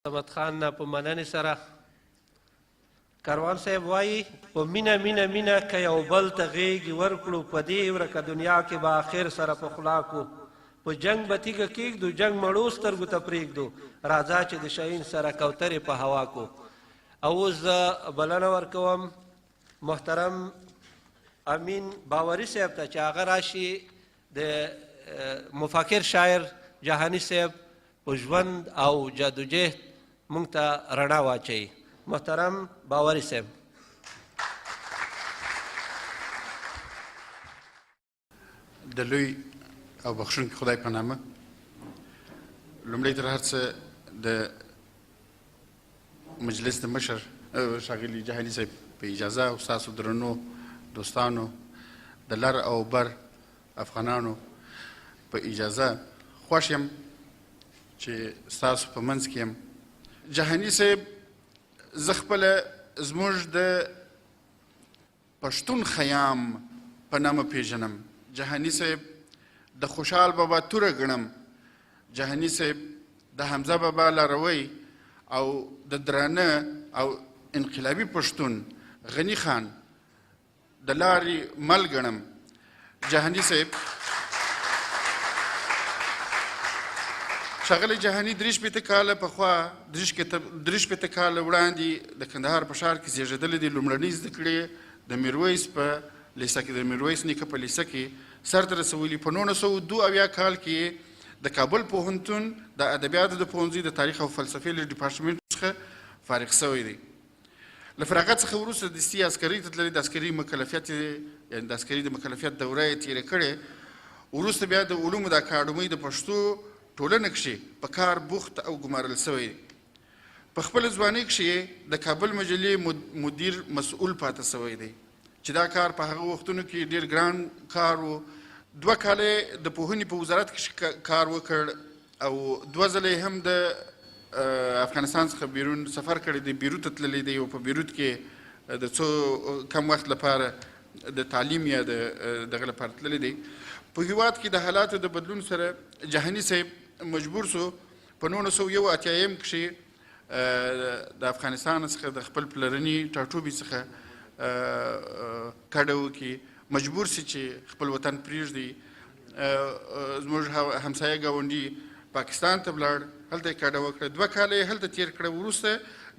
صمد خان نه په مننې سره کاروان صاحب وایي په مینه مینه مینه که یو بل ته غېږې ورکړو، په دې ورکه دنیا کې به اخر سره پخلا کو، په جنګ به تیږه کېږدو، جنګ مړو سترګو ته پرېږدو، راځه چې د شاهین سره کوترې په هوا کو. او اوس زه بلنه ورکوم محترم امین باوري صاحب ته چې هغه راشي د مفکر شاعر جهاني صاحب په ژوند او جدوجهد مونږ ته رڼا واچوي. محترم باوري صاحب. د لوی او بخښونکي خدای په نامه، لومړی تر هر څه د مجلس د مشر ښاغلي جهاني صاحب په اجازه او ستاسو درنو دوستانو د لر او بر افغانانو په اجازه خوښ یم چې ستاسو په منځ کې یم. جهاني صاحب زه خپله زموږ د پښتون خیام په نامه پیژنم. جهاني صاحب د خوشحال بابا توره ګڼم. جهاني صاحب د حمزه بابا لاروی او د درانه او انقلابي پښتون غني خان د لارې مل ګڼم. جهاني صاحب، ښاغلی جهاني 63 کاله پخوا، 63 کاله وړاندې د کندهار په ښار کې زېږېدلی دی. لومړنۍ زده کړې د میرویس په لیسه کې، د میرویس نیکه په لیسه کې سرته رسولي. په 1972 کال کې د کابل پوهنتون د ادبیاتو د پوهنځي د تاریخ او فلسفې له ډیپارټمنټ څخه فارغ شوی دی. له فراغت څخه وروسته دستي عسکري ته تللی، د عسکري مکلفیت، یعنی د عسکري د مکلفیت دوره یې تېره کړې. وروسته بیا د علومو د اکاډمۍ د پښتو ټولنه کښې په کار بوخت او ګمارل شوی. په خپله ځوانۍ کښې یې د کابل مجلې مدیر مسؤل پاته شوی دی چې دا کار په هغه وختونو کې ډېر ګران کار و. 2 کاله یې د پوهنې په وزارت کښې کار وکړ او 2 ځله یې هم د افغانستان څخه بیرون سفر کړی دی، بیروت ته تللی دی او په بیروت کې د څو کم وخت لپاره د تعلیم یا د دغه لپاره تللی دی. په هیواد کې د حالاتو د بدلون سره جهاني صاحب مجبور سو په 1981 کښې د افغانستان څخه د خپل پلرني ټاټوبي څخه کډه وکړي، مجبور سي چې خپل وطن پرېږدي. زموږ همسایه ګاونډي پاکستان ته ولاړ، هلته یې کډه وکړه، 2 کاله یې هلته تېر کړه. وروسته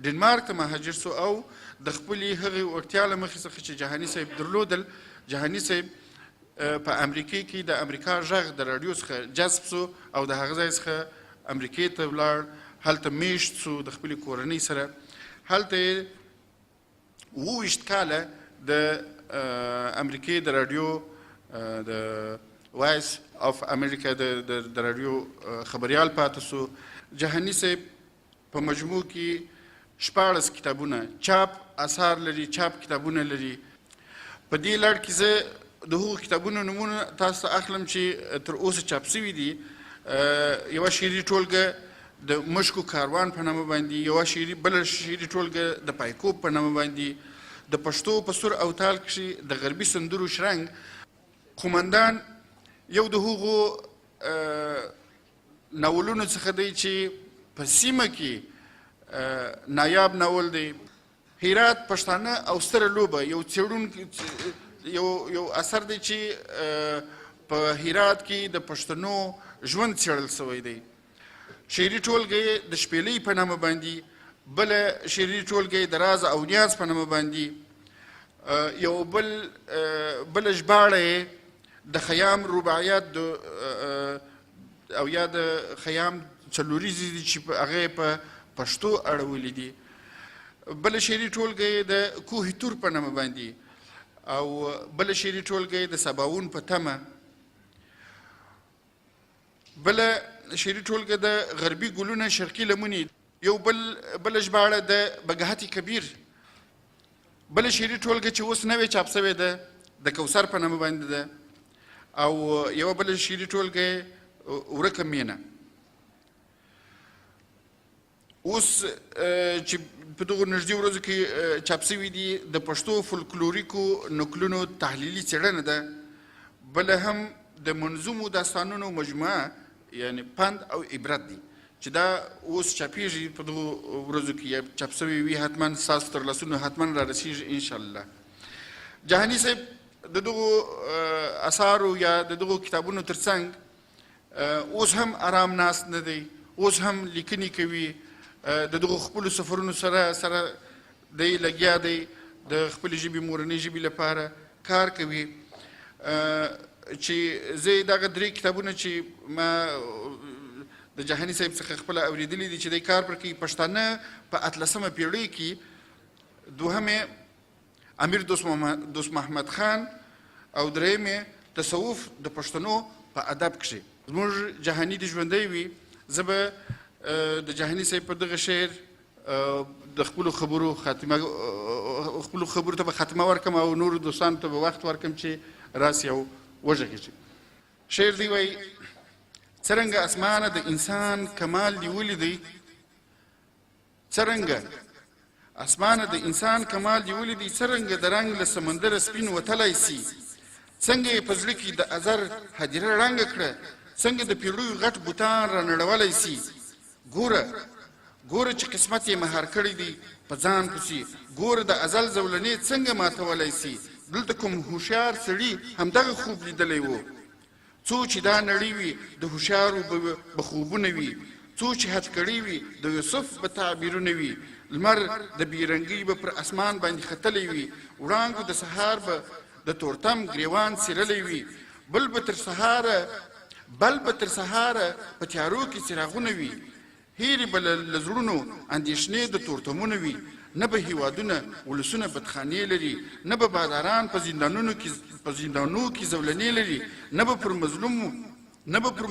ډنمارک ته مهاجر سو او د خپلې هغې وړتیا له مخې څخه چې جهاني صاحب درلودل، جهاني صاحب په امریکې کې د امریکا غږ د راډیو څخه جذب سو او د هغه ځای څخه امریکې ته ولاړ، هلته میشت سو د خپلې کورنۍ سره. هلته یې 27 کاله د امریکې د راډیو د وایس آف امریکا د راډیو خبریال پاتې سو. جهاني صاحب په مجموع کې 16 کتابونه چاپ اثار لري، چاپ کتابونه لري. په دې لړ کې زه د هغو کتابونو نومونه تاسو ته اخلم چې تر اوسه چاپ شوي دي. یوه شعري ټولګه د مشکو کاروان په نامه باندې، یوه شعري بله شعري ټولګه د پایکوب په نامه باندې، د پښتو په سور او تال کښې د غربي سندرو شرنګ، قومندان یو د هغو ناولونو څخه دی چې په سیمه کې نایاب ناول دی. هرات پښتانه او ستره لوبه یو څېړونکی یو اثر دی چې په هرات کې د پښتنو ژوند څېړل شوی دی. شعري ټولګه یې د شپېلۍ په نامه باندې، بله شعري ټولګه یې د راز او نیاز په نامه باندې، یو بله ژباړه یې د خیام رباعیات د او یا د خیام څلوریزې دي چې هغه یې په پښتو اړولي دي. بله شعري ټولګه یې د کوه تور په نامه باندې او بله شعري ټولګه یې د سباوون په تمه، بله شعري ټولګه د غربي ګلونه شرقي لمنې، یو بله ژباړه د بګهتي کبیر، بله شعري ټولګه چې اوس نوې چاپ شوې ده د کوثر په نامه باندې ده، او یوه بله شعري ټولګه یې ورکه مینه. اوس چې په دغو نږدې ورځو کې چاپ شوي دي د پښتو فولکلوریکو نکلونو تحلیلي څېړنه ده، بله هم د منظومو داستانونو مجموعه یعنی پند او عبرت دی. چې دا اوس چاپیږي په دغو ورځو کې یا چاپ شوی وي، حتما ستاسو تر لاسونو حتما را رسیږي ان شاء الله. جهاني صاحب د دغو اثارو یا د دغو کتابونو ترڅنګ اوس هم ارام ناست نه دی، اوس هم لیکنې کوي، د دغو خپلو سفرونو سره سره دی لګیا دی، د خپلې ژبې مورنۍ ژبې لپاره کار کوي. چې زه دغه درې کتابونه چې ما د جهاني صاحب څخه خپله اورېدلي دي چې دی کار پر کوي، پښتانه په 18مه پیړۍ کې، دوهم یې امیر دوست محمد خان، او دریم یې تصوف د پښتنو په ادب کښې. زموږ جهاني دې ژوندی وي. زه به د جهاني صاحب په دغه شعر د خپلو خبرو خاتمه، خپلو خبرو ته به خاتمه ورکړم او نورو دوستانو ته به وخت ورکړم چې راسي او وغږېږي. شعر دی وایي: څرنګه اسمانه د انسان کمال دې ولیدی، څرنګه اسمانه د انسان کمال دې ولیدی، څرنګه د رنګ له سمندره سپین وتلی سي، څنګه یې په زړه کې د ازر هدیره ړنګه کړه، څنګه د پیړیو غټ بوتان رانړولی سي. ګوره ګوره چې قسمت یې مهار کړی دی په ځان پسې، ګوره د ازل زولنې څنګه ماتولی سي. دلته کوم هوښیار سړي همدغه خوب لیدلی و، څو چې دا نړۍ وي د هوښیارو به خوبونه وي، څو چې هتکړۍ وي د یوسف به تعبیرونه وي. لمر د بېرنګۍ به پر اسمان باندې ختلی وي، وړانګو د سهار به د تورتم ګریوان څیرلی وي، بل به تر سهاره په تیارو کې څراغونه وي، هېرې به له زړونو اندېښنې د تورتمونه وي. نه به هیوادونه ولسونه بدخانې لري، نه به باداران په زندانونو کې زولنې لري، نه به پر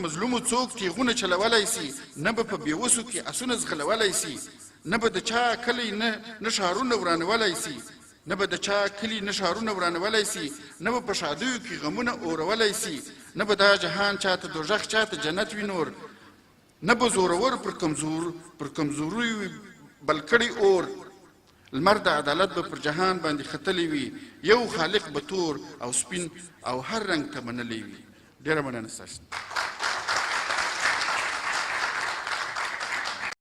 مظلومو څوک تیغونه چلولی سي، نه به په بېوسو کې اسونه ځغلولی سي، نه به د چا کلی نه ښارونه ورانولی سي، نه به د چا کلی نه ښارونه ورانولی سي، نه به په ښادیو کې غمونه اورولی سي، نه به دا جهان چاته دوږخ چاته جنت وي نور، نه به زورور پر کمزوریو بل کړی اور. لمر د عدالت به پر جهان باندې ختلی وي، یو خالق به تور او سپین او هر رنګ ته منلی وي. ډېره مننه ستاسو.